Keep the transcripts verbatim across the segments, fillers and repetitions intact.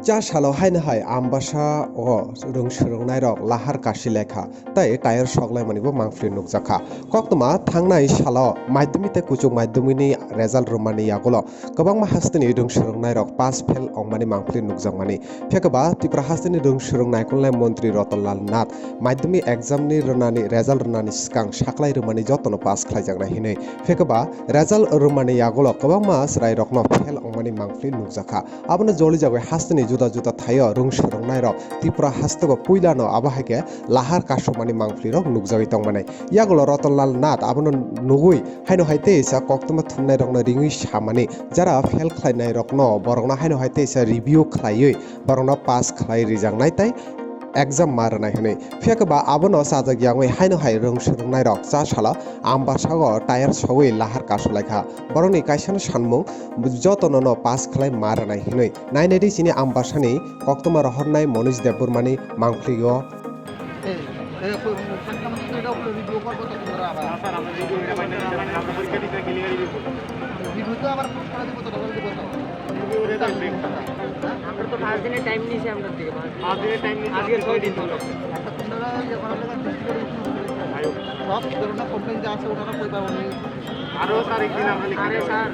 Cha salo haino hai Ambasa o rwng swrwngnairok lahar kasi lekha tei tayar soklaimanibo mangpili nukjakha. Koktwma thangnai salo madhyamik tei kuchuk madhyamikni result rwmani yagulo kwbangma hasteni rwng swrwngnairok pass fail wngmani mangpili nukjakmani. Phiya khe ba Tripura hasteni rwng swrwng naikolnai montri Ratanlal Nath madhyamik exam ni rwnani result rwnani swkang saklai rwmani jotono pass khlaijaknai hinwi. Phiya khe ba result rwmani yagulo kwbangma chwrairokno fail wngmani mangpili nukjakha. Abono jolijagwi hasteni juda juda thaio rwng swrwngnairok Tripura hasteo puilano abo hai khe lahar kasumani mangpilirok nukjagwi tongmani. Yagulo Ratanlal Nath abono nugwi haino hai teisa koktwma thumnairokno ringwi samani, jara fail khlainairokno borokno haino hai teisa review khlaiwi borokno pass khlai rijaknai tei exam ma rwnai hwnwi. Phiya khe ba abono chajak yangwi haino hai rwng swrwngnairok cha salo Ambasa o tayar sogwi lahar kasulaikha. Borokni kaisano sanmung jotono no pass khlai ma rwnai hwnwi. Nainai di chini Ambasani koktwma rohornai Monish Debbarmani mangpili o. আমরা তো পাঁচ দিনের টাইম নিয়েছি আপনার থেকে। পাঁচ দিনের টাইম নিয়েছি, আজকে ছয় দিন হলো। সব ধরনের কমপ্লেন যা আছে ওনারা কই পাবো? আরো স্যার একদিন আমরা লিখে আরে স্যার,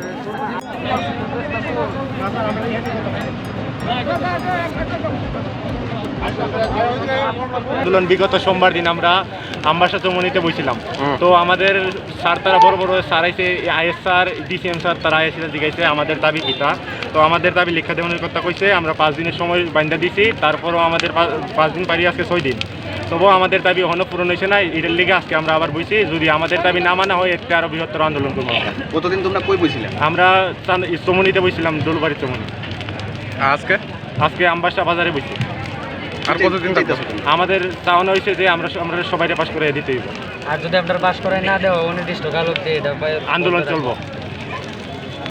আন্দোলন বিগত সোমবার দিন আমরা আমবাসা চৌমুহনীতে বইছিলাম। হুম। তো আমাদের স্যার, তারা বড় বড় স্যার আইছে, আইএস স্যার, ডিসিএম স্যার, তারা আইসিরা জিজ্ঞাসা আমাদের দাবি কিতা। তো আমাদের দাবি লিখা দেওয়ানোর কথা কইছে, আমরা পাঁচ দিনের সময় বাইন্ধা দিছি, তারপরও আমাদের পা-, পাঁচ দিন পারি আজকে ছয় দিন। তবুও আমাদের দাবি এখনো পূরণ হয়েছে না, এটার লিগে আজকে আমরা আবার বইছি। যদি আমাদের দাবি না মানা হয়, এতে আরো বৃহত্তর আন্দোলন করবো আমরা। কতদিন তোমরা কই বইছিলে? আমরা চান-, চৌমুহনীতে বইছিলাম, ডোলবাড়ি চৌমুহনী। আজকে? আজকে আমবাসা বাজারে বইছি। আর কতদিন থাকবো? আমাদের চাওয়ানো হয়েছে যে আমরা স-, আমরা সবাইকে পাস করে দিতে হইব। আর যদি আপনারা পাস করে না দেওয়া, অনির্দিষ্টকাল অবধি এটা বা-, আন্দোলন চলবো।